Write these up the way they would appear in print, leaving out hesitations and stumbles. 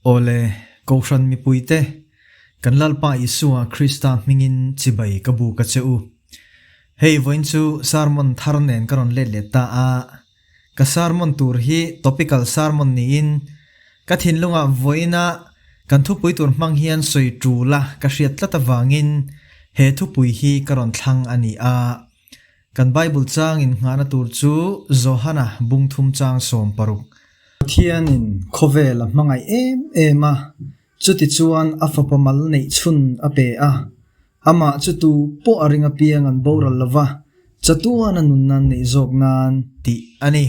Awle, Kohhran mipuite, kan Lalpa Isua Krista hmingin chibai ka buk a che u. Hei vawiin chu sermon thar nen ka rawn let leh ta a, ka sermon tur hi topical sermon niin ka thinlungah vawiina kan thupui tur hmang hian sawi tul a ka hriat tlat avangin he thupui hi ka rawn thlang a ni a. Kan Bible chang innghahna tur chu Johana bungthum chang 60. Pathianin khawvel a hmangaih em em a, chutichuan a fapa mal neih chhun a pe a. Amah chu tu pawh a ring apiang an boral lo va, chatuan a nun nan neih zawk nan tih a ni.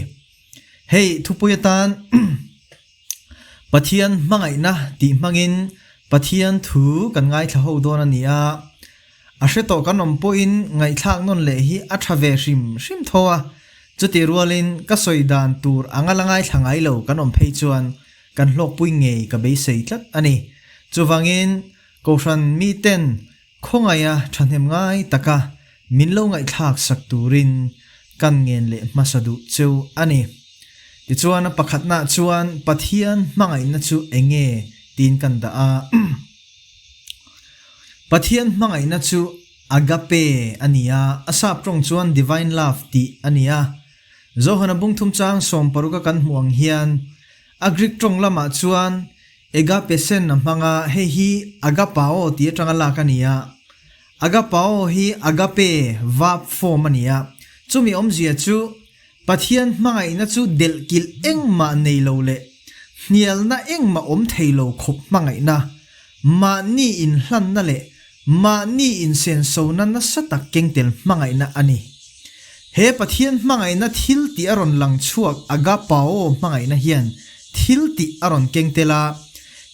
Hei thupui atan Pathian hmangaihna tih hmangin Pathian thu kan ngaithla ho dawn a ni a. A hre tawh kan awm pawhin ngaihthlak nawn leh hi a tha ve hrim hrim tho a, chutih rualin ka sawi dan tur anga la ngaithla ngai lo kan awm phei chuan kan hlawkpui ngei ka beisei tlat a ni. Chuvangin Kohhran miten khawngaiha thahnem ngai taka min lo ngaihthlak sak turin kan ngen leh hmasa duh cheu a ni. Tichuan a pakhatnaah chuan Pathian hmangaihna chu eng nge tiin kan dah a. Pathian hmangaihna chu agape a ni a, a sap tawng chuan divine love tih a ni a. Johana bungthum chang 60 a kan hmuh ang hian a Greek tawng lamah chuan agape sen a hmang a, hei hi agapao tih atanga lak a ni a. Agapao hi agape verb form a ni a, chumi awmzia chu Pathian hmangaihna chu delhkilh engmah nei lo leh hnialna engmah awm thei lo khawp hmangaihna, mahni inhlanna leh mahni insensona nasa tak kengtel hmangaihna a ni. He Pathian hmangaihna thil tih a rawn lang chhuak agapao hmangaihna hian thil tih a rawn kengtel a,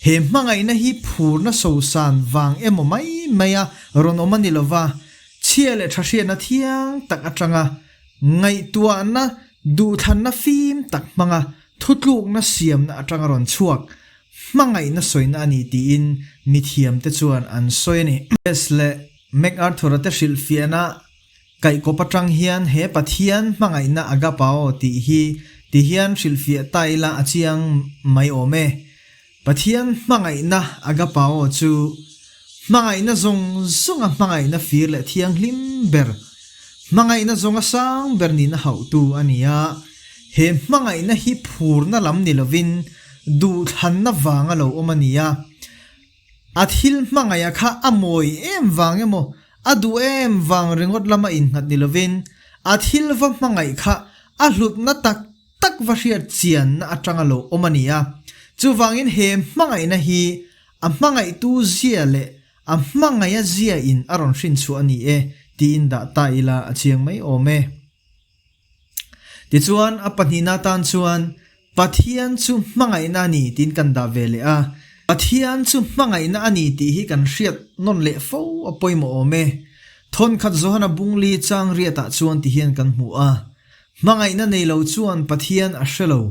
he hmangaihna hi phurna sosan vang emaw mai maia rawn awm a ni lova, chhia leh tha hriatna thiang tak atanga Ngaihtuahna duhthlanna fim tak hmanga thutlukna siamna atanga rawn chhuak hmangaihna sawina a ni tiin mithiamte chuan an sawi a ni. S leh MacArthur-a te hrilhfiahna kaihkawp atang hian he Pathian hmangaihna agapao tih hi ti hian hrilhfiah ta ila a chiang mai awm e. Pathian hmangaihna agapao chu hmangaihna zawng zawnga hmangaihna fir leh thianghlim ber, hmangaihna zawnga sang ber nihna hauhtu a ni a. He hmangaihna hi phurna lam ni lovin duhthlanna vanga lo awm a ni a. A thil hmangaiha kha a mawi em vang emaw, a duh em vang ringawt lama innghat ni lovin a thil va hmangaih kha a hlutna tak tak va hriat chianna atanga lo awm a ni a. Chuvangin he hmangaihna hi a hmangaihtu zia leh a hmangaih a zia in a rawn hrin chhuah a ni e tiin dah ta ila a chiang mai awm e. Tichuan a pahnihna atan chuan Pathian chu hmangaihna a ni tiin kan dah ve leh a. Pathian chu hmangaihna a ni tih hi kan hriat nawn leh fo a pawimawh awm e. Thawnkhat Johana bungli chang riatah chuan ti hian kan hmu a. Hmangaihna nei lo chuan Pathian a hre lo.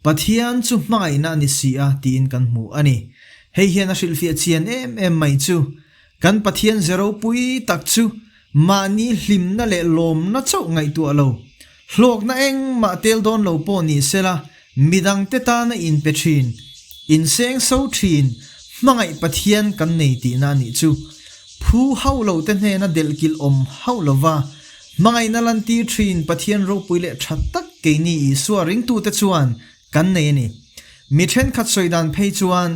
Pathian chu hmangaihna a ni si a tiin kan hmu a ni. Hei hian a hrilhfiah chian em em mai chu, kan Pathian ze ropui tak chu mahni hlimna leh lawmna chauh ngaihtuah lo, hlawkna engmah tel dawn lo pawh ni sela midangte tana inpe thin, inseng so thin, hmangaih Pathian kan nei tihna a nih chu. Phu hauh lo te hnena delhkilh awm hauh lova Hmangaihna lantir thin Pathian ropui leh tha tak keini Isua ringtute chuan kan nei a ni. Mi thenkhat sawi dan phei chuan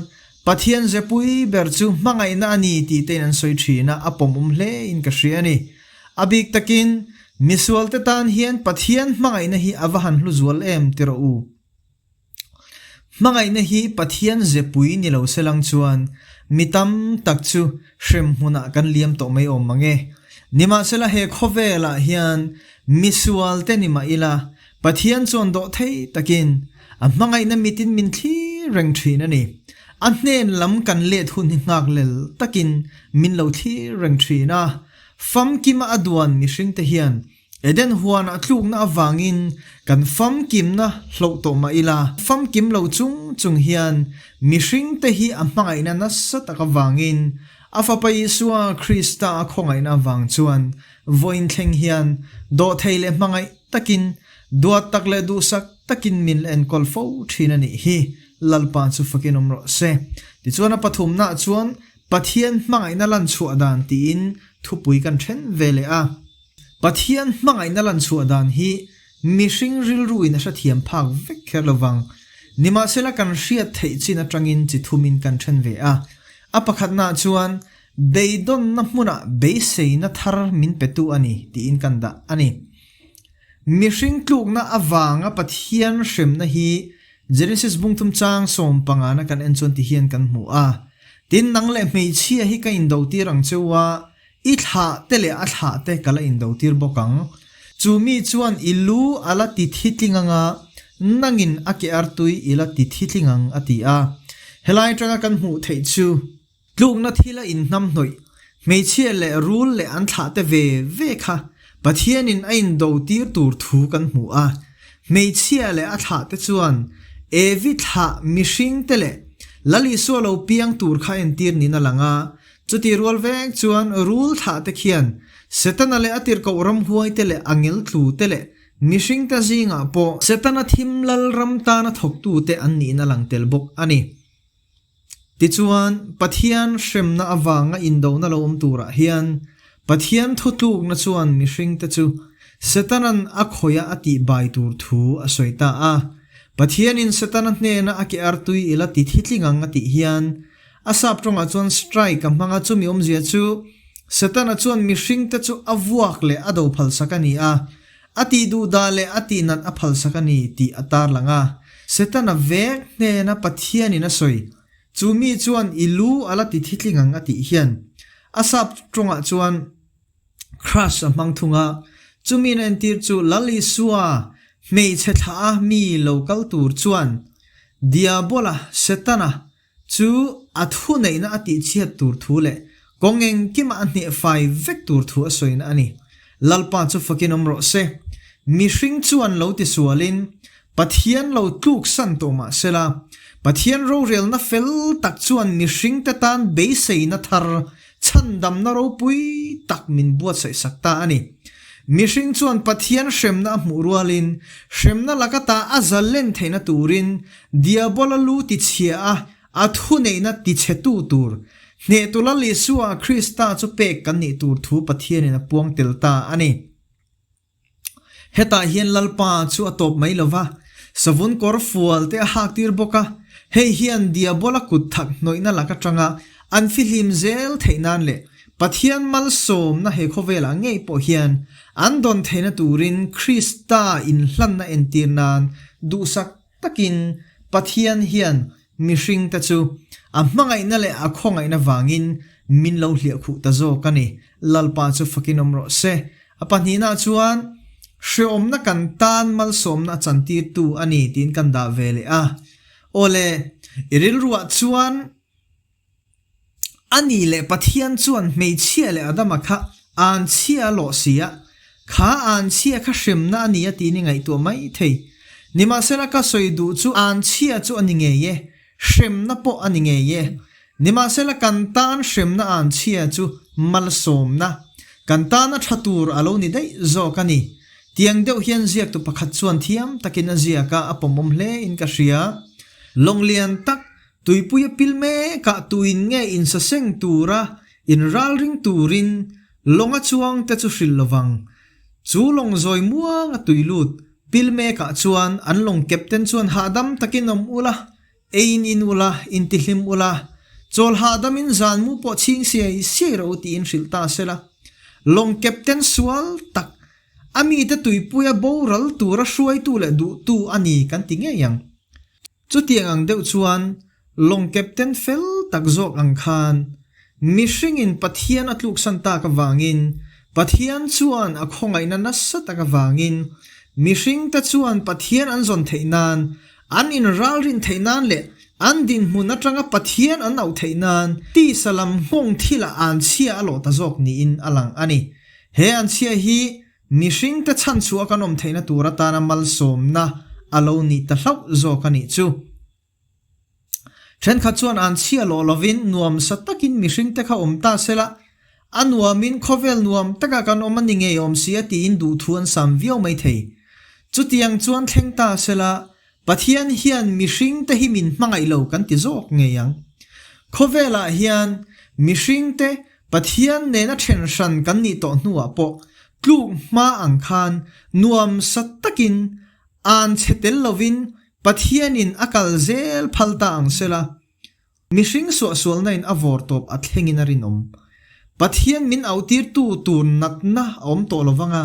Pathian zepui ber chu hmangaihna a ni tih tein an sawi thin a, a pawmawm hle in ka hria a ni. A bik takin misualte tan hian Pathian hmangaihna hi a va han hlu zual em ti rawh u. Hmangaihna hi Pathian zepui ni lo se lang chuan mi tam tak chu hrem hmunah kan liam tawh mai awm mang e. Nimahsela he khawvelah hian misual te ni mah ila Pathian chuan dawh thei takin a hmangaihna mitin min thlir reng thin a ni. A hnen lam kan let hun hi nghak lel takin min lo thlir reng thin a. Famkima a duan mihringte hian Eden huan a tlukna avangin kan famkimna hloh tawh mah ila, famkim lo chung chung hian mihringte hi a hmangaihna nasa tak avangin a Fapa Isua Krista a khawngaihna avang chuan vawiin thleng hian dawhthei leh hmangaih takin, duat tak leh duhsak takin min la enkawl fo thin a nih hi. Lalpa chu fakin awm rawh se. Tichuan a pathumnaah chuan Pathian hmangaihna lan chhuah dan tiin thupui kan then ve leh a. Pathian hmangaihna lan chhuah dan hi mihring rilruin a hrethiam phak vek kher lo vang. Nimahsela kan hriat theih chin atangin chi thumin kan then ve a. A pakhatnaah chuan beidawnna hmunah beiseina thar min petu a ni tiin kan dah a ni. Mihring tlukna avanga Pathian hremna hi Genesis bungthum chang sawm pangana kan en chuan ti hian kan hmu a. Tin, nang leh hmeichhia hi ka indotir ang cheu a, i thlah te leh a thlah te ka la indotir bawk ang. Chu mi chuan i lu a la ti thitling ang a, nangin a ke artui i la ti thitling ang, a ti a. Helai atanga kan hmuh theih chu. Tlukna thil a inhnamhnawih, hmeichhia leh rul leh an thlahte ve ve kha Pathianin a indo tir tur thu kan hmu a. Hmeichhia leh a thlahte chuan Evi thlah mihringte leh Lal Isua lo piang tur kha entir niin a lang a. Chuti rual vek chuan rul thlahte khian Setana leh a tirhkoh ramhuaite leh a ngeltlute leh mihringte zingah pawh Setana thim lal ram tana thawktute an niin a lang tel bawk a ni. Tichuan, Pathian hremna avanga indona lo awm turah hian Pathian thutlukna chuan mihringte chu Setana'n a khawih a a tihbai tur thu a sawi ta a. Pathianin Setana hnena a ke artui i la ti thitling ang a tih hian a sap tawngah chuan strike a hmang a, chumi awmzia chu Setana chuan mihringte chu a vuak leh a do phalsak a ni a, A tih duh dah leh a tih nat a phalsak a ni tih a tarlang a. Setana vek hnena Pathianin a sawi, Chu mi chuan i lu a la ti thitling ang a tih hian a sap tawngah chuan crush a hmang thung a. Chumi na entir chu Lal Isua hmeichhe thlah a mi lo kal tur chuan Diabola, Setana, Chu a thuneihna a tihchhiat tur thu leh kawng engkimah a hnehfai vek tur thu a sawina a ni. Lalpa chu fakin awm rawh se. Mihring chuan lo tisualin Pathian lo tluksan tawh mah sela, Pathian rorelna fel tak chuan mihringte tan beiseina thar chhandamna ropui tak min buatsaihsak ta a ni. Mihring chuan Pathian hremna a hmuh rualin hremna laka ta a zalen theihna turin Diabola lu tichhia a, a thuneihna tichhetu tur, hnehtu Lal Isua Krista chu pek kan nih tur thu Pathianin a puang tel ta a ni. Hetah hian Lalpa chu a tawp mai lo va, savun kawr fual te a hak tir bawk a, hei hian Diabola kut thak hnawihna lak atanga an fihlim zel theih nan leh Pathian malsawmna he khawvelah ngei pawh hian an dawn theihna turin Krista inhlanna entir nan duhsak takin Pathian hian mihringte chu a hmangaihna leh a khawngaihna vangin min lo hliahkhuh ta zawk a ni. Lalpa chu fakin awm rawh se. A pahnihna chuan hreawmna kan tan malsawmna a chantirtu a ni tiin kan dah ve leh a. Awle, i rilruah chuan A ni leh Pathian chuan hmeichhia leh Adama kha anchhia a lawh si a, kha anchhia kha hremna a ni a tiin i ngaihtuah mai thei. Nimahsela ka sawi duh chu anchhia chu a ni ngei e, hremna pawh a ni ngei e. Nimahsela kan tan hremna anchhia chu malsawmna, kan tana tha tur a lo ni daih zawk a ni. Tiang deuh hian ziaktu pakhat chuan thiam takin a ziak a, a pawmawm hle in ka hria. Lawnglian tak Tuipui a pil mekah tuin nge insaseng tura inralring turin lawng a chuang te chu hrilh lovang. Chu lawng zawi muang a tui lut pil mekah chuan an lawng captain chuan hahdam takin awm ula, eiin in ula, intihlim ula, chawl hahdamin zan mu pawh chhing siai siai rawh u tiin hrilh ta sela. Lawng captain sual tak a mite tuipuia boral tura hruaitu leh duhtu a ni kan ti ngei ang. Chutiang ang deuh chuan lawng captain fel tak zawk ang khan mihringin Pathian a tluksan tak avangin Pathian chuan a khawngaihna nasa tak avangin mihringte chuan Pathian an zawn theih nan, an inralrin theih nan leh an dinhmun atanga Pathian an auh theih nan tisa lam nghawng thilah anchhia a lawh ta zawk niin a lang a ni. He anchhia hi Mihringte chhanchhuah kan awm theihna tur atana malsawmna a lo nih ta hlauh zawk a nih chu. Thenkhat chuan an chhia lawh lovin nuamsa takin mihringte kha awm ta sela, a nuamin khawvel nuam taka kan awm a ni ngei awm si a tiin duhthu an sam viau mai thei. Chutiang chuan thleng ta sela. Pathian hian mihringte hi min hmangaih lo kan ti zawk ngei ang. Khawvelah hian mihringte Pathian nena then hran kan nih tawh hnuah pawh tluk hma ang khan nuam sa takin an chhe tel lovin Pathianin a kal zel phal ta ang sela. Mihring suahsualna in a vawr tawp a thlengin a rinawm. Pathian min auhtirtu tur natna a awm tawh lovang a,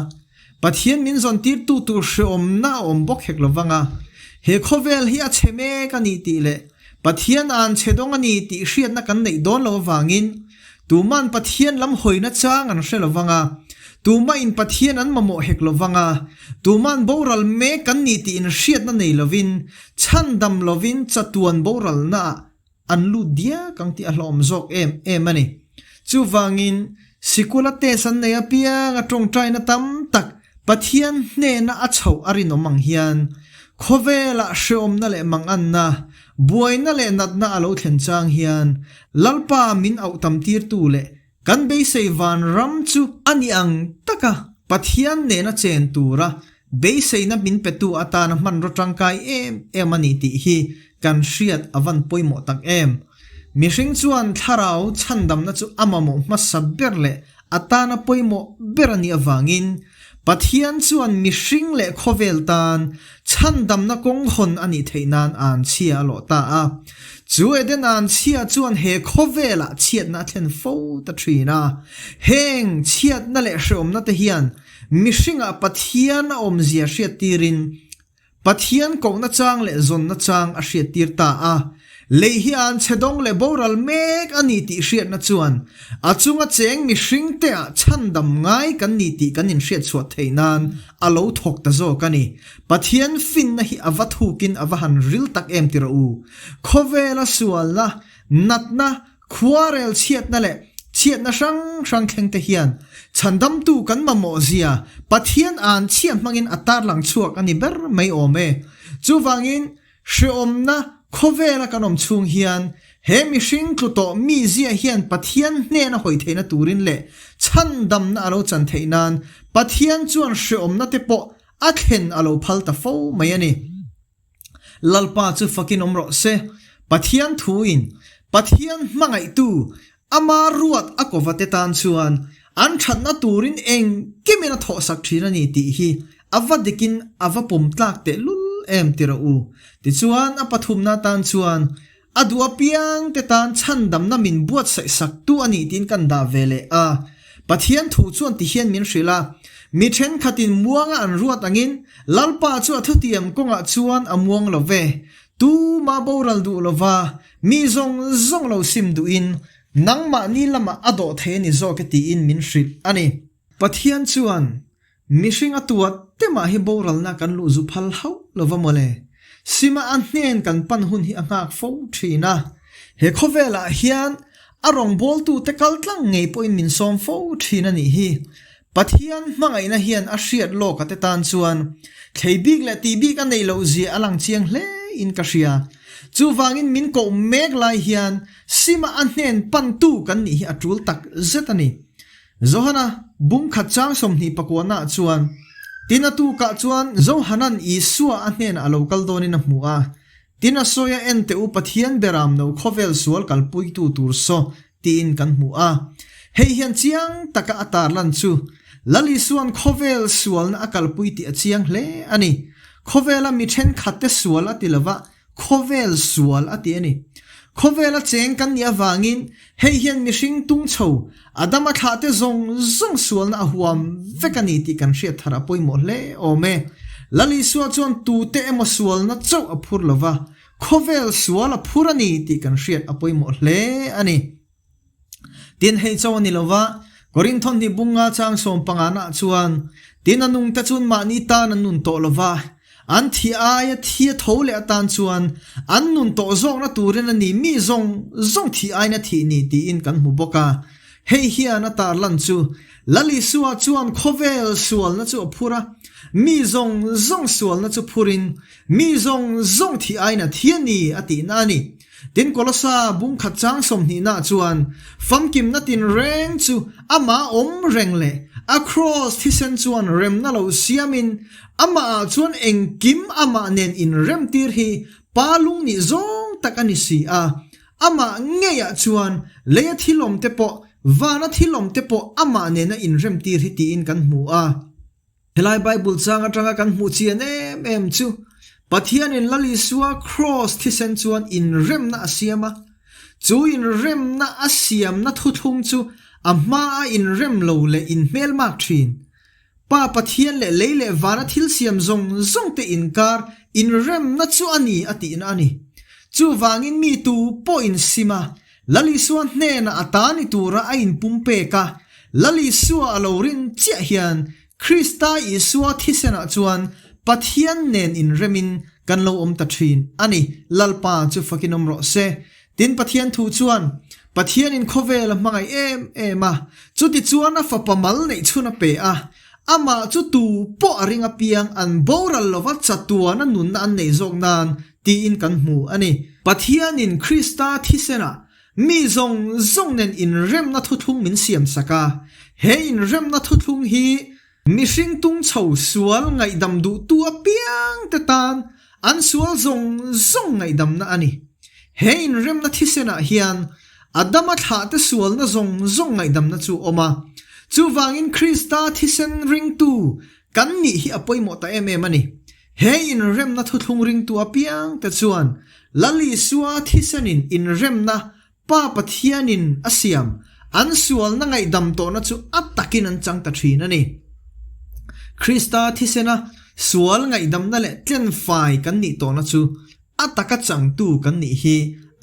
Pathian min zawntirtu tur hreawmna a awm bawk hek lovang a, he khawvel hi a chhe mek a ni tih leh Pathian an chhe dawng a ni tih hriatna kan neih dawn lo avangin tuma'n Pathian lam hawina chang an hre lovang a, tumahin Pathian an mamawh hek lovang a, tuma'n boral mek kan ni tih inhriatna nei lovin Chhandam lovin chatuan boralnaah an lut diak ang tih a hlawm zawk em em a ni. Chuvangin, sikula test an nei apiang a tawngtaina tam tak Pathian hnena a chhoh a rinawm ang hian, khawvelah hreawmna leh manganna, buaina leh natna a lo thlen chang hian Lalpa min auh tam tirtu leh Kan beisei vanram chu a ni ang taka Pathian nena chen tura beiseina min petu atana hmanraw tangkai em em a ni tih hi kan hriat a van pawimawh tak em. Mihring chuan thlarau chhandamna chu a mamawh hmasa ber leh atana pawimawh ber a nih avangin Pathian chuan mihring leh khawvel tan chhandamna kawng hawn a nih theih nan an chhia a lawh ta a. Chu Eden an chhia chuan he khawvelah chhiatna a thlen fo ta thin a. Heng chhiatna leh hreawmna te hian mihringah Pathian a awmzia hriattirin Pathian kohna chang leh zawnna chang a hriattir ta a, lei hi an chhe dawng leh boral mek a ni tih hriatna chuan a chunga cheng mihringte ah chhandam ngai kan ni tih kan inhriatchhuah theih nan a lo thawk ta zawk a ni. Pathian finna hi a va thukin a va han ril tak em ti rawh u. Khawvela sualna, natna, Khuarel chhiatna leh chhiatna hrang hrang thleng te hian chhandamtu kan mamawh zia Pathian an chhia hmangin a tarlang chhuak a ni ber mai awm e. Chuvangin hreawmna khawvela kan awm chhung hian he mihring tlu tawh mi zia hian Pathian hnena hawi theihna turin leh chhandamna a lo chan theih nan Pathian chuan hreawmna te pawh a thlen a lo phal ta fo mai a ni. Lalpa chu fakin awm rawh se. Pathian thuin Pathian hmangaihtu ama ruat a kova te tan chuan an thatna turin engkimin a thawhsak thin a ni tih hi a va dikin a va pawm tlak tehlul em ti rawh u. Tichuan a pathumna tan chuan A duh apiang te tan chhandamna min buatsaih saktu a nih tiin kan dah ve leh a. Pathian thu chuan ti hian min hrilh a, Mi thenkhatin muanga an ruat angin Lalpa chu a thutiam kawngah chuan a muang lo ve. Tuma boral duh lova, mi zawng zawng lo sim duhin nangmahni lamah a dawh thei a ni zawk e tiin min hrilh a ni. Pathian chuan Mihring a tuat te mah hi boralna kan luh zu phal hauh lo va mawle. Sima a hnen kan pan hun hi a nghak fo thin a. He khawvelah hian a rawngbawltute kal tlang ngei pawhin min sawm fo thin a nih hi. Pathian hmangaihna hian a hriat lawka te tan chuan thlei bik leh tih bik a neih loh zia a lang chiang hle in ka hria. Chuvangin min koh mek lai hian Sima a hnen pantu kan nih hi a tul tak zet a ni. Johana bung khat chang 20 pakuahnaah chuan, Tin a tukah chuan Johana'n Isua a hnenah a lo kal dawnin a hmu a, Tin a sawi a en teh u Pathian beram no khawvel sual kalpuitu tur saw tiin kan hmu a. Hei hian chiang taka a tarlan chu Lal Isua'n khawvel sualna a kalpui tih a chiang hle a ni. Khawvela mi thenkhatte sual a ti lova, Khawvel sual a ti a ni. Khawvela cheng kan nih avangin hei hian mihring tung chho Adama thlahte zawng zawng sualna a huam vek a ni tih kan hriat thar a pawimawh hle awm e. Lal Isua chuan tute emaw sualna chauh a phur lova, khawvel sual a phur a ni tih kan hriat a pawimawh hle a ni. Tin hei cho a ni lova, Korinthon hnih bunga chang sawm pangana chuan, Tin a nungte chuan mahni tan an nun tawh lova, an thi aia thi a tho leh atan chuan an nun tawh zawkna turin a ni mi zawng zawng thih aiin a thih ni tiin kan hmu bawk a. Hei hian a tarlan chu Lal Isua chuan khawvel sualna chu a phur a, mi zawng zawng sualna chu phurin mi zawng zawng thih aiin a thi a ni a tihna a ni. Tin Kolosa bungkhat chang sawmhnihna chuan famkimna tinreng chu amah awm reng leh. A kraws thisen chuan remna lo siamin amahah chuan engkim amah nen inremtir hi Pa lung nih zawng tak a ni si a. Amah ngeiah chuan leia thil awmte pawh, vana thil awmte pawh amah nena inremtir hi tiin kan hmu a. Helai Bible chang atanga kan hmuh chian em em chu Pathianin Lal Isua Kraws thisen chuan inremna a siam a, chu inremna a siamna thuthlung chu a hmaa inrem lo leh inhmelmak thin Pa Pathian leh lei leh vana thil siam zawng zawng te inkar inremna chu a ni a tihna a ni. Chuvangin mi tu pawh insim a, Lal Isua hnenah a ta ni tura a inpumpek a, Lal Isua a lo rin chiah hian Krista Isua thisenah chuan Pathian nen inremin kan lo awm ta thin a ni. Lalpa chu fakin awm rawh se. Tin Pathian thu chuan, Pathianin khawvel a hmangaih em em a, chutichuan a fapa mal neih chhun a pe a, amah chu tu pawh a ring apiang an boral lova chatuana nunna an neih zawk nan tiin kan hmu a ni. Pathianin Krista thisenah mi zawng zawng nen inremna thuthlung min siamsak a, he inremna thuthlung hi mihring tung chho sual ngaihdam duhtu apiangte tan an sual zawng zawng ngaihdamna a ni. He inremna thisenah hian Adama thlahte sualna zawng zawng ngaihdamna chu a awm a, chuvangin Krista thisen ringtu kan nih hi a pawimawh ta em em a ni. He inremna thuthlung ringtu apiangte chuan Lal Isua thisenin inremna Pa Pathianin a siam an sualna ngaihdam tawhna chu a takin an chang ta thin a ni. Krista thisena sual ngaihdamna leh tlenfai kan nih tawhna chu a taka changtu kan nih hi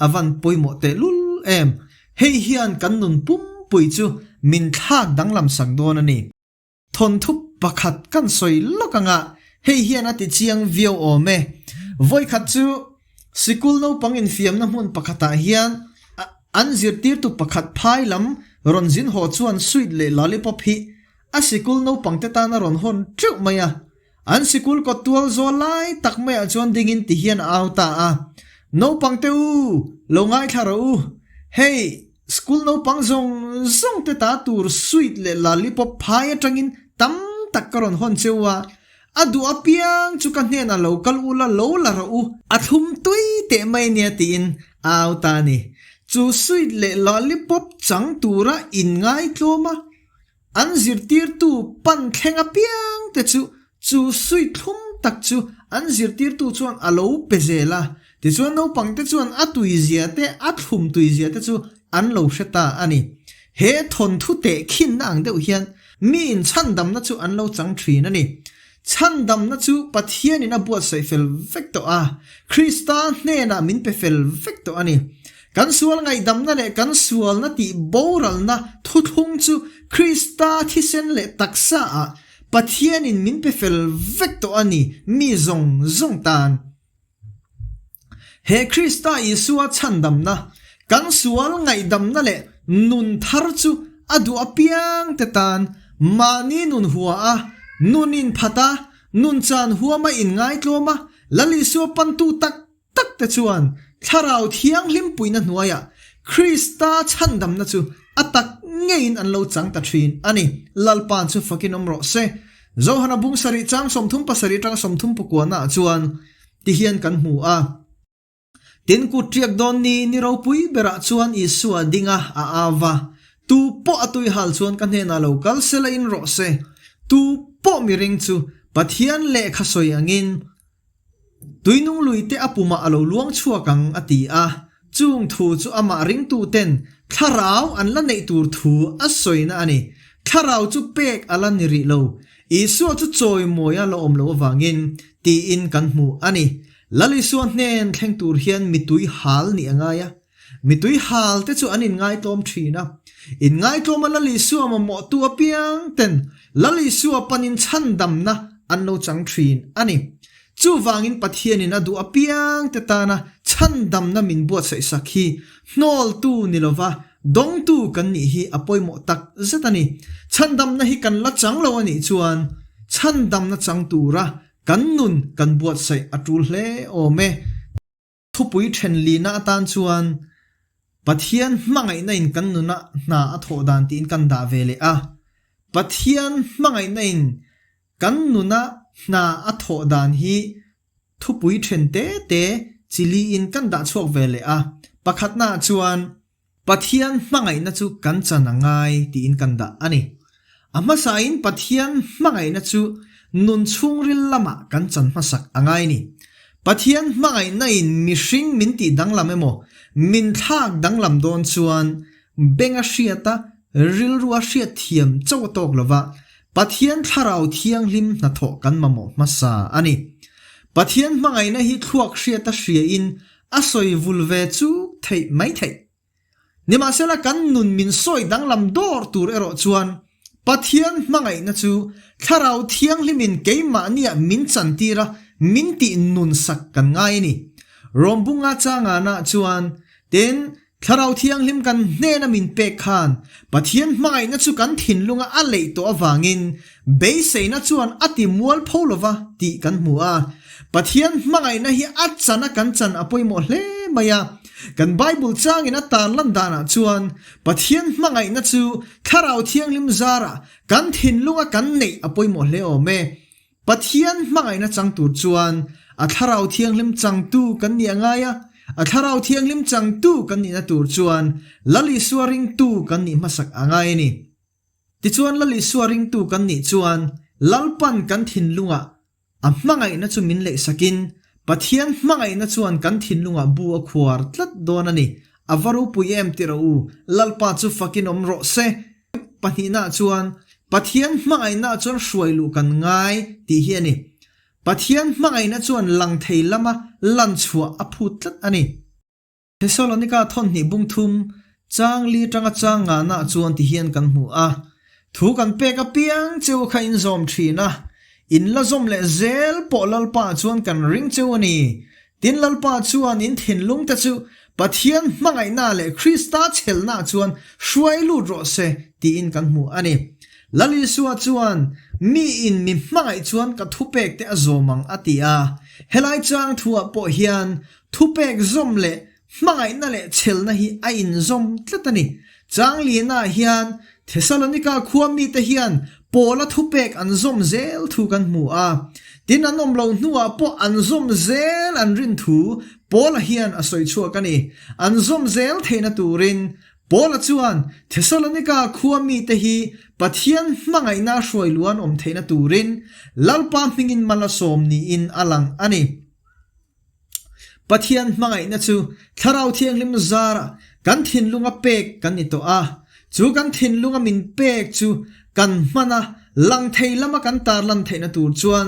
a van pawimawh tehlul em. Hei hian kan nun pumpui chu min thlak danglam sak dawn a ni. Thawnthu pakhat kan sawi lawk anga hei hian a ti chiang viau awm e. Vawikhat chu sikul naupang infiamna hmun pakhatah hian an zirtirtu pakhat phai lam rawn zin haw chuan sweet leh lollipop hi a sikul naupangte tan a rawn hawn teuh mai a. An sikul kawt tual zawl lai tak maiah chuan dingin ti hian a au ta a, Naupangte u, lo ngaithla rawh u. Hei, School naupang zawng zawng te ta tur sweet leh lollipop phai atangin tam tak ka rawn hawn cheu a, a duh apiang chu ka hnenah lo kal ula lo la rawh u, a thlum tui teh mai nia tiin a au ta a ni. Chu sweet leh lollipop chang tura inngaihtlawm a, An zirtirtu pan thleng apiang te chu chu suit thlum tak chu an zirtirtu chuan a lo pe zel a, tichuan naupang te chuan a tuizia te a thlum tuizia te chu an lo hre ta a ni. He thawnthu teh khinna ang deuh hian miin chhandamna chu an lo chang thin a ni. Chhandamna chu Pathianin a buatsaih fel vek tawh a, Krista hnenah min pe fel vek tawh a ni. Kan sual ngaihdamna leh kan sualna tih boralna thuthlung chu Krista thisen leh taksaah Pathianin min pe fel vek tawh a ni mi zawng zawng tan. He Krista Isua chhandamna, kan sual ngaihdamna leh nun thar chu a duh apiangte tan mahni nun hua a, nun inphat a, nun chan huama inngaitlawm a, Lal Isua pantu tak tak te chuan Thlarau Thianghlim puihna hnuaiah Krista chhandamna chu a tak ngeiin an lo chang ta thin a ni. Lalpa'n chu fakin awm rawh se. Johana bung sarih chang 37 atanga 30 pakuana ah chuan ti hian kan hmu a. Tin kut tiak dawn ni ni ropui berah chuan Isua ding a, a au va, Tu pawh a tui hal chuan ka hnenah lo kal sela in rawh se, tu pawh miring chu Pathian lehkha sawi angin Tuinung lui te a pumah a lo luang chhuak ang, a ti a. Chung thu chu amah ringtuten thlarau an la neih tur thu a sawina a ni. Thlarau chu pek a la ni rih lo. Isua chu chawimawi a la awm loh avangin tiin kan hmu a ni. Lal Isua hnen thleng tur hian mitui hal nih a ngai a. Mitui hal te chu an inngaitlawm thin a. Inngaitlawma Lal Isua mamawhtu apiang ten Lal Isua panin chhandamna an lo chang thin a ni. Chuvangin Pathianin a duh apiang te tana chhandamna min buatsaihsak hi hnawltu ni lova dawngtu kan nih hi a pawimawh tak zet a ni. Chhandamna hi kan la chang lo a nih chuan chhandamna chang tura kan nun kan buatsaih a tul hle awm e. Thupui thenlihna atan chuan Pathian hmangaihna in kan nunah hna a thawh dan tiin kan dah ve leh a. Pathian hmangaihna in kan nuna hna a thawh dan hi thupui then te te chili in kan dah chhuak ve leh a. Pakhatna ah chuan Pathian hmangaihna chu kan chan a ngai tiin kan dah a ni. A hmasain Pathian hmangaihna chu nun chhungril lamah kan chan hmasak a ngai ni. Pathian hmangaihna in mihring min tih danglam emaw, min thlak danglam dawn chuan benga hriata rilrua hriat thiam chauh a tawk lova, Pathian thlarau thianghlim hnathawh kan mamawh hmasa a ni. Pathian hmangaihna hi thluak hriata hriain a sawi vul ve chu theih mai theih. Nimahsela kan nun min sawi danglam dawr tur erawh chuan Pathian hmangaihna chu Thlarau Thianghlimin keimahniah min chantir a, min tih nun sak kan ngai a ni. Rawmbunga changana chuan, Tin, Thlarau Thianghlim kan hnena min pek khan Pathian hmangaihna chu kan thinlunga a leih tawh avangin beiseina chuan a ti mual pho lova tih kan hmu a. Pathian hmangaihna hi a chan a kan chan a pawimawh hle mai a. Kan Bible changin a tarlan danah chuan Pathian hmangaihna chu Thlarau Thianghlim zarah kan thinlunga kan neih a pawimawh hle awm e. Pathian hmangaihna chang tur chuan a Thlarau Thianghlim changtu kan nih a ngai a, a Thlarau Thianghlim changtu kan nihna tur chuan Lal Isua ringtu kan nih hmasak a ngai a ni. Tichuan Lal Isua ringtu kan nih chuan Lalpan kan thinlungah a hmangaihna chu min leihsakin Pathian hmangaihna chuan kan thinlungah bu a khuar tlat dawn a ni. A va ropui em ti rawh u, Lalpa chu fakin awm rawh se. Pahnihnaah chuan Pathian hmangaihnaah chuan hruai luh kan ngai tih hi a ni. Pathian hmangaihna chuan lang thei lama lan chhuah a phut tlat a ni. Thesalonika thawnhnih bung thum chang li atanga chang ngahnaah chuan ti hian kan hmu a, Thu kan pek apiang cheu kha in zawm thin a, in la zawm leh zel pawh Lalpa chuan kan ring cheu a ni. Tin Lalpa chuan in thinlung te chu Pathian hmangaihna leh Krista chhelna chuan hruai lut rawh se tiin kan hmu a ni. Lal Isua chuan, Mi in mi hmangaih chuan ka thupek te a zawm ang a ti a. Helai chang thuah pawh hian Thupek zawm leh hmangaihna leh chhelna hi a inzawm tlat a ni. Changlina hian Thesalonika khua mite hian Paula thupek an zawm zel thu kan hmu a. Tin an awm lo hnuah pawh an zawm zel an rin thu Paula hian a sawi chhuak a ni. An zawm zel theihna turin Paula chuan Thesalonika khua mite hi Pathian hmangaihna hruai luan awm theihna turin Lalpa hmingin mal a sawm niin a lang a ni. Pathian hmangaihna chu Thlarau Thianghlim zarah kan thinlunga pek kan ni tawh a, chu kan thinlunga min pek chu kan hman a, lang thei lama kan tarlan theihna tur chuan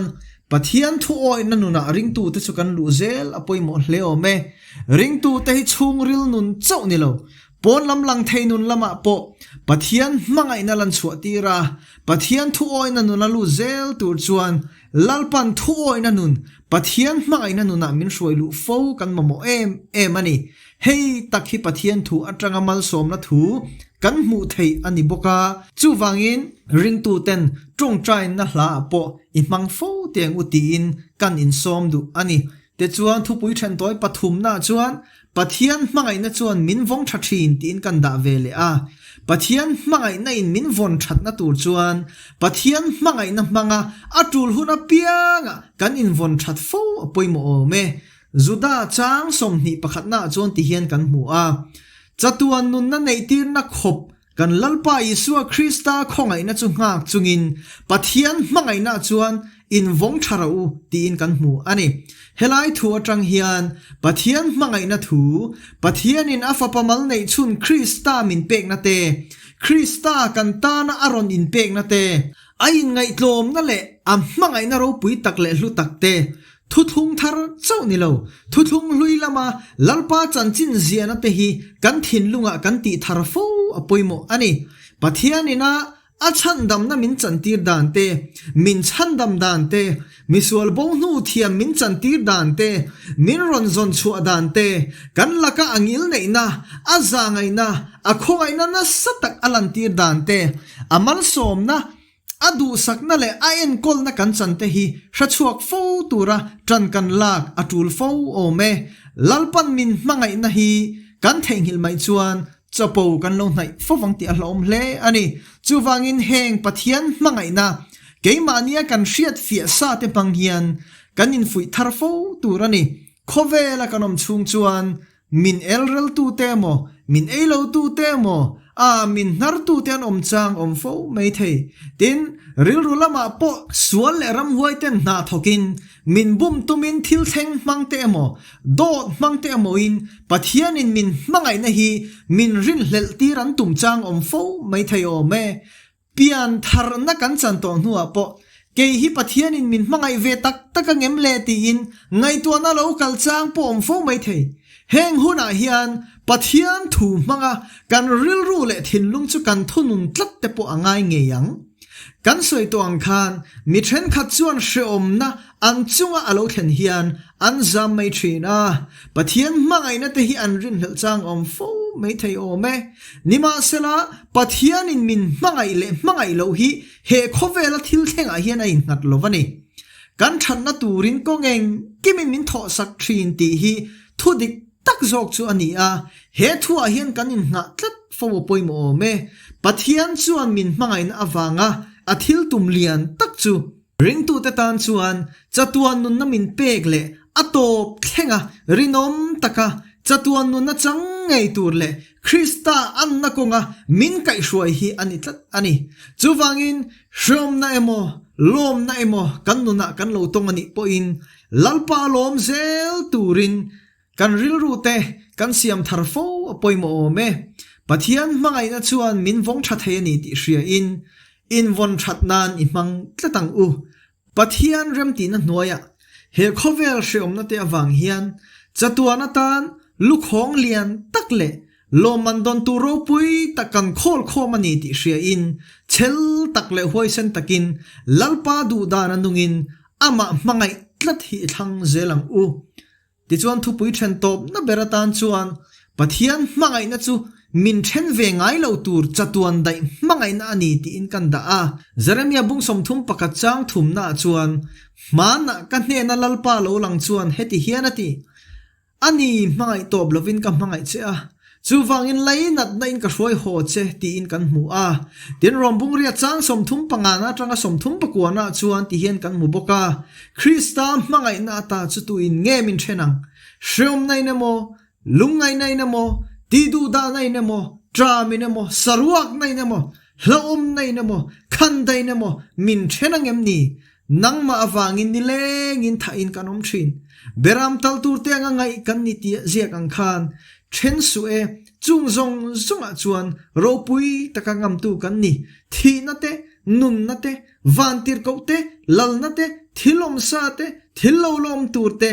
Pathian thuawihna nunah ringtute chu kan luh zel a pawimawh hle awm e. Ringtute hi chhungril nun chauh ni lo, pawn lam lang thei nun lamah pawh Pathian hmangaihna lan chhuah tir a, Pathian thuawihna nuna lut zel tur chuan Lalpan thuawihna nun Pathian hmangaihna nunah min hruai luh fo kan mamawh em em a ni. Hei tak hi Pathian thu atanga malsawmna thu kan hmuh theih a ni bawk a. Chuvangin ringtuten tawngtainna hlaah pawh i hmang fo teng u tiin kan insawm duh a ni. Tichuan thupui thentawi pathumnaah chuan Pathian hmangaihna chuan min vawng tha thin tiin kan dah ve leh a. Pathian hmangaihna in min vawn thatna tur chuan Pathian hmangaihna hmanga a tul hun apiangah kan invawn that fo a pawimawh awm e. Juda chang 20 pakhatnaah chuan tihian kan hmu a, Chatuan nunna neihtirna khawp Kan Lalpa Isua Krista khawngaihna chu nghak chungin Pathian hmangaihna chuan invawng tha rawh u tiin kan hmu a ni. Helai thu atang hian Pathian hmangaihna thu, Pathianin a Fapa mal neih chhun Krista min pekna te, Krista kan tana a rawn inpekna te, a inngaihtlawmna leh a hmangaihna ropui tak leh hlu tak te, Thuthlung thar chauh ni lo, thuthlung hlui lama Lalpa chanchin ziahna te hi kan thinlungah kan tih thar fo a pawimawh a ni. Pathianin a a chhandamna min chantir dan te, min chhandam dan te, misual bo hnu thiam min chantir dan te, min rawn zawn chhuah dan te, kan laka a ngil neihna, a zahngaihna, a khawngaihna nasa tak a lantir dan te, a malsawmna, A duhsakna leh a enkawlna kan chante hi hrechhuak fo tura ṭan kan lak a ṭul fo awm e. Lalpan min hmangaihna hi kan theihnghilh mai chuan. Chapo kan lo hnaih fovang tih a hlauhawm hle a ni. Chuvangin heng Pathian hmangaihna keimahnia kan hriat fiah sa te hmang hian kan infuih thar fo tur a ni. Khawvela kan awm chhung chuan Min elreltute emaw, min eilotute emaw, a min hnartute an awm chang awm fo mai thei. Tin, rilru lamah pawh sual leh ramhuaiten hna thawkin, min bum tumin thil thleng hmangte emaw, dawt hmangte emawin Pathianin min hmangaihna hi min rinhlelh tir an tum chang awm fo mai thei awm e. Pian tharna kan chan tawh hnuah pawh kei hi Pathianin min hmangaih ve tak tak a ngem le tiin ngaihtuahna lo kal chang pawh awm fo mai thei. Heng hunah hian Pathian thu hmanga kan rilru leh thinlung chu kan thunun tlat te pawh a ngai ngei ang. Kan sawi tawh ang khan mi thenkhat chuan hreawmna an chunga a lo thlen hian an zam mai thin a, Pathian hmangaihna te hi an rinhlelh chang awm fo mai thei awm e. Nimahsela, Pathianin min hmangaih leh hmangaih loh hi he khawvela thil thlengah hian a innghat lo a ni. Kan thatna turin kawng engkimin min thawhsak thin tih hi thu dik tak zawk chu a ni a, he thuah hian kan inngah tlat fo a pawimawh awm e. Pathian chuan min hmangaihna avanga a thil tum lian tak chu Ringtute tan chuan chatuan nunna min pek leh a tawp thlenga rinawm taka chatuan nunna chang ngei tur leh Krista anna kawnga min kaihhruai hi a ni tlat a ni. Chuvangin, hreawmna emaw, lawmna emaw kan nunah kan lo tawng a nih pawhin Lalpa lawm zel turin kan rilru te kan siam thar fo a pawimawh awm e. Pathian hmangaihna chuan min vawng tha thei a ni tih hriain invawn that nan i hmang tlat ang u. Pathian remtihna hnuaiah he khawvel hreawmna te avang hian chatuan atan lukhawng lian tak leh lawmman dawn tur ropui tak kan khawl khawm a ni tih hriain chhel tak leh huaisen takin Lalpa duhdan a nungin amah hmangaih tlat hi i thlang zel ang u. Tichuan thupui then tawpna ber atan chuan Pathian hmangaihna chu min then ve ngai lo tur chatuan daih hmangaihna a ni tiin kan dah a. Jeremia bung 31 chang thumnaah chuan, Hmanah ka hnena Lalpa lo lang chuan heti hian a ti, A ni, hmangaih tawp lovin ka hmangaih che a, Chuvangin lainatna in ka hruai haw che tiin kan hmu a. Tin, Rom bungria chang 35 na atanga 39 ah chuan ti hian kan hmu bawk a, Krista hmangaihna ata chu tuin nge min then ang? Hreawmna in emaw, lungngaihna in emaw, tihduhdahna in emaw, ṭam in emaw, saruakna in emaw, hlauhawmna in emaw, khandaih in emaw min then ang em ni? Nangmah avangin nilengin thahin kan awm thin. Beram tal tur te anga ngaih kan ni tih ziak ang khan then suh e, chung zawng zawngah chuan ropui taka ngamtu kan ni. Thihna te, nunna te, vantirhkoh te, lalna te, thil awmsa te, thil lo lawm tur te,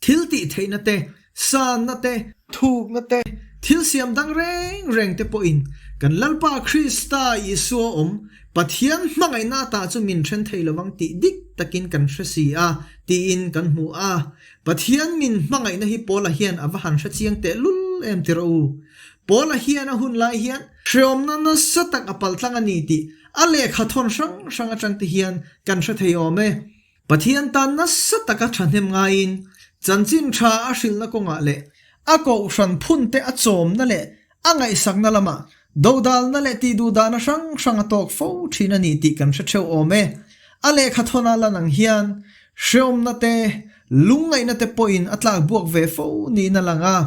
Thil tih theihna te, sanna te, thukna te, thil siam dang reng reng te pawhin kan Lalpa Krista Isua awm Pathian hmangaihna atah chu min then thei lovang tih dik takin kan hre si a tiin kan hmu a. Pathian min hmangaihna hi Paula hian a va han hre chiang teh lul em ti rawh u. Paula hian a hun lai hian hreawmna nasa tak a paltlang a ni tih a lehkha thawn hrang hrang atang te hian kan hre thei awm e. Pathian tan nasa taka thahnem ngaiin chanchin tha a hrilhna kawngah leh a kohhran phunte a chawmna leh a ngaihsakna lamah dodalna leh tihduhdahna hrang hrang a tawk fo thin a ni tih kan hre theuh awm e. A lehkha thawna lan ang hian hreawmna te, lungngaihna te pawhin a tlak buak ve fo niin a lang a.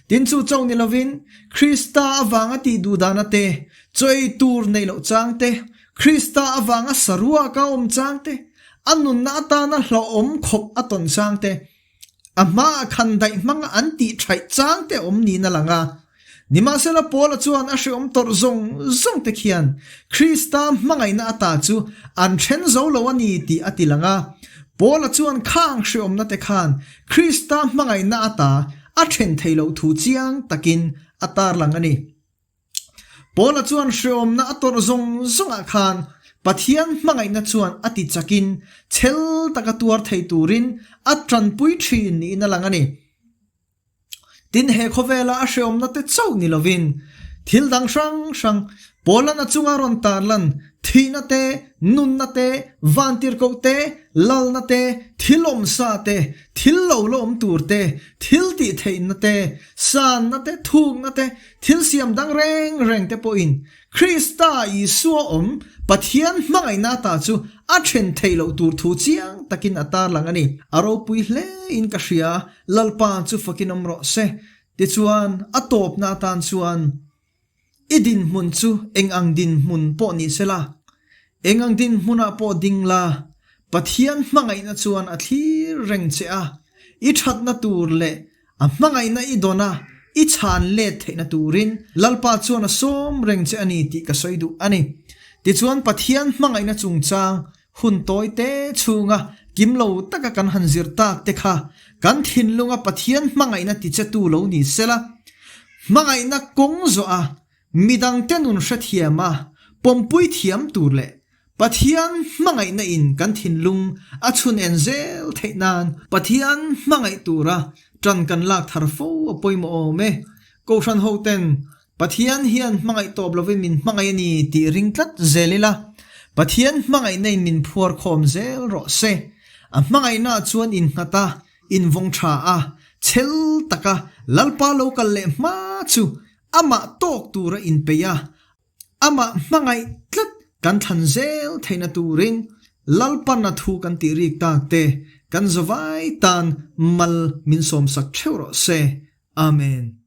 Tin chu chauh ni lovin Krista avanga tihduhdahna te, chaw ei tur neih loh chang te, Krista avanga saruaka awm chang te, a nunna atana hlauhawm khawp a tawn chang te, a hmaah khan daih hmanga an tih thaih chang te awm niin a lang a. Nimahsela Paula chuan a hreawm tawrh zawng zawng te khian Krista hmangaihna ata chu an then zo lo a ni tih a ti lang a. Paula chuan khang hreawmna te khan Krista hmangaihna ata a then thei loh thu chiang takin a tarlang a ni. Paula chuan hreawmna a tawrh zawng zawngah khan Pathian hmangaihna chuan a ti chakin chhel taka tuar thei turin a tanpui thin niin a lang a ni. Tin, he khawvela a hreawmna te chauh ni lovin thil dang hrang hrang Paula'n a chunga rawn tarlan thihna te, nunna te, vantirhkoh te, Lalna te, thil awmsa te, thil lo la awm tur te, thil tih theihna te, sanna te, thukna te, thil siam dang reng reng te pawhin Krista Isua awm Pathian hmangaihna ata chu a then theih loh tur thu chiang takin a tarlang a ni. A ropui hle in ka hria, Lalpa chu fakin awm rawh se. Tichuan, a tawpna atan chuan i dinhmun chu eng ang dinhmun pawh ni sela, eng ang dinhmunah pawh ding la, Pathian hmangaihna chuan a thlir reng che a, i thatna tur leh A hmangaihna i dawn a, i chhan let theihna turin Lalpa chuan a sawm reng che a ni tih ka sawi duh a ni. Tichuan Pathian hmangaihna chungchang hun tawi te chhunga kim lo taka kan han zir tak te kha kan thinlunga Pathian hmangaihna tichetu lo ni sela, hmangaihna kawng zawh a Midangte nun hrethiam a, pawmpui thiam tur leh Pathian hmangaihna in kan thinlung a chhun en zel theih nan Pathian hmangaih tura tan kan lak thar fo a pawimawh awm e. Kohhran ho ten Pathian hian hmangaih tawp lovin min hmangaih a ni tih ring tlat zel ila, Pathian hmangaihna in min phuar khawm zel rawh se. A hmangaihna ah chuan innghat a, invawng tha a, chhel taka Lalpa lo kal leh hma chu Amah tawk tura inpeih a, amah hmangaih tlat kan thlan zel theihna turin Lalpan a thu kan tih rik tak te kan zavai tan mal min sawmsak theuh rawh se. Amen.